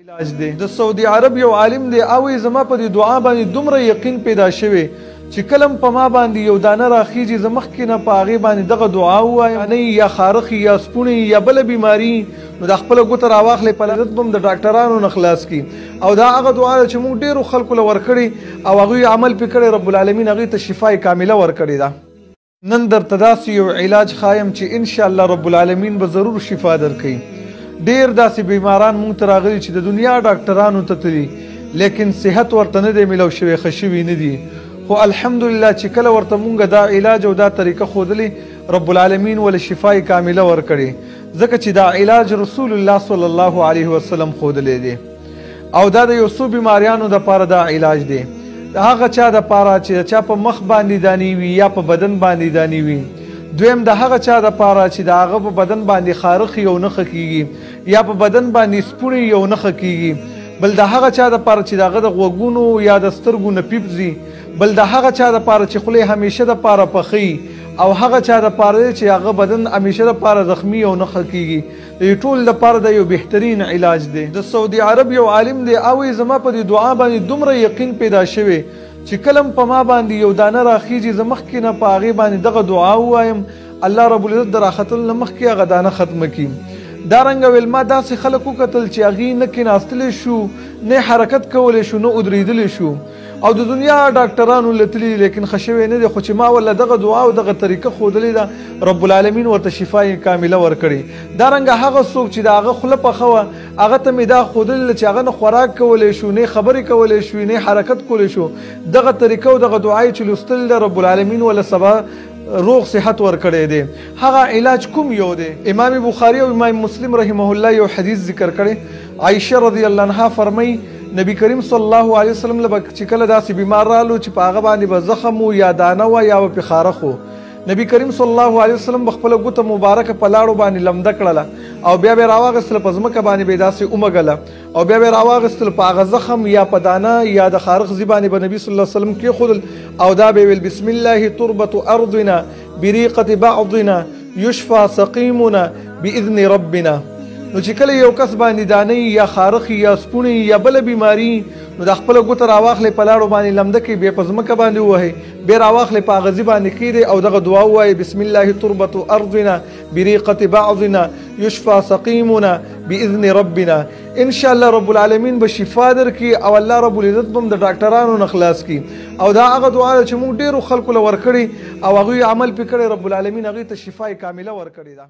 علاج دی. د سعودي عرب یو عالم دی او زما په دې دعا باندې دومره یقین پیدا شوی چې کلم په ما باندې یو دانه راخیږي، زه مخکې نه په هغې باندې دغه دعا ووایم، نه یا خارښ یا سپوڼې یا بله بیماري، نو دا خپله ګوته راواخلې په لذت به هم د ډاکټرانو نه خلاص کړي. او دا هغه دعا ده چې موږ ډېرو خلکو له ورکړې او هغوی عمل پرې کړی، رب العالمین هغوی ته شفای کامله ورکړې ده. نن درته داسې یو علاج ښایم چې انشاءالله رب العالمین به ضرور شفا درکوي. ډېر داسې بیماران موږ ته راغلي چې د دنیا ډاکټرانو ته تللي، لیکن صحت ورته نه دی میلاو شوی، ښه شوي نه دي. خو الحمدلله چې کله ورته مونږ دا علاج او دا طریقه ښودلې، رب العالمین ول شفای کامله ورکړې، ځکه چې دا علاج رسول الله صلی الله علیه وسلم ښودلی دی. او دا د یو څو بیماریانو دپاره دا علاج دی، د هغه چا دپاره چې د چا په مخ باندې دانې وي یا په بدن باندې دانې وي. دویم د هغه چا دپاره چې د هغه په بدن باندې خارښ یو نه ښه کېږي یا په بدن باندې سپوڼې یو نه ښه کېږي. بل د هغه چا دپاره چې د هغه د غوږونو یا د سترګو نه پیپ ځي. بل د هغه چا دپاره چې خولې همیشه دپاره پخوي، او هغه چا دپاره دی چې هغه بدن همیشه دپاره زخمی او نه ښه کېږي. د دې ټول دپاره دا یو بهترین علاج دی. د سعودي عرب یو عالم دی او زما په دې دعا باندې دومره یقین پیدا شوی چې کلم په ما باندې یو دانه راخیږي، زه مخکې نه په هغې باندې دغه دعا ووایم، الله رب العزت د راختلو نه مخکې هغه دانه ختمه کړي. دا رنګه ویل ما داسې خلک وکتل چې هغوی نه کېناستلی شو، نه حرکت کولی شو، نه ودرېدلی شو، او د دنیا ډاکټرانو له تللي، لیکن ښه شوی نه دی. خو چې ما ورله دغه دعا او دغه طریقه ښودلې ده، رب العالمین ورته شفا یې کامله ورکړې. دا رنګه هغه څوک چې د هغه خوله پخه وه، هغه ته مې دا ښودلې چې هغه نه خوراک کولی شو، نه خبرې کولی شو، نه حرکت کولی شو. دغه طریقه او دغه دعا یې چې لوستلې ده، رب العالمین ورله سبا روغ صحت ورکړی دی. هغه علاج کوم یو دی؟ امام بخاری او امام مسلم رحمه الله یو حدیث ذکر کړی. عایشه رضی الله عنها فرمایي نبی کریم صلی الله علیه وسلم له چې کله داسې بیمار رالو چې په هغه باندې به زخم و یا دانه وه یا به پې خارښ و، نبی کریم صلی الله علیه وسلم به خپله ګوته مبارکه په لاړو باندې لمده کړله او بیا به یې راواخیستله، په ځمکه باندې به یې داسې ومږله او بیا به یې راواخیستل، په هغه زخم یا په دانه یا د خارښ ځای باندې به نبی صلی الله علیه وسلم کېښودل او دا به یې ویل بسم الله تربة ارضنا بریقة بعضنا یشفى سقیمنا باذن ربنا. نو چې کله یو کس باندې دانې یا خارښ یا سپوڼې یا بله بیماري، نو دا خپله ګوته راواخلې په لاړو باندې لمده کړي، بیا په ځمکه باندې ووهئ، بیا راواخلې په هغه ځای باندې کښېږدئ او دغه دعا ووایئ بسم الله تربة ارضنا بریقة بعضنا یشفى سقیمنا باذن ربنا. انشاءالله رب العالمین به شفا درکړي او الله رب العزت به هم د ډاکټرانو نه خلاص کړي. او دا هغه دعا ده چې موږ ډېرو خلکو له ورکړې او هغوی عمل پرې کړی، رب العالمین هغوی ته شفای کامله ورکړې ده.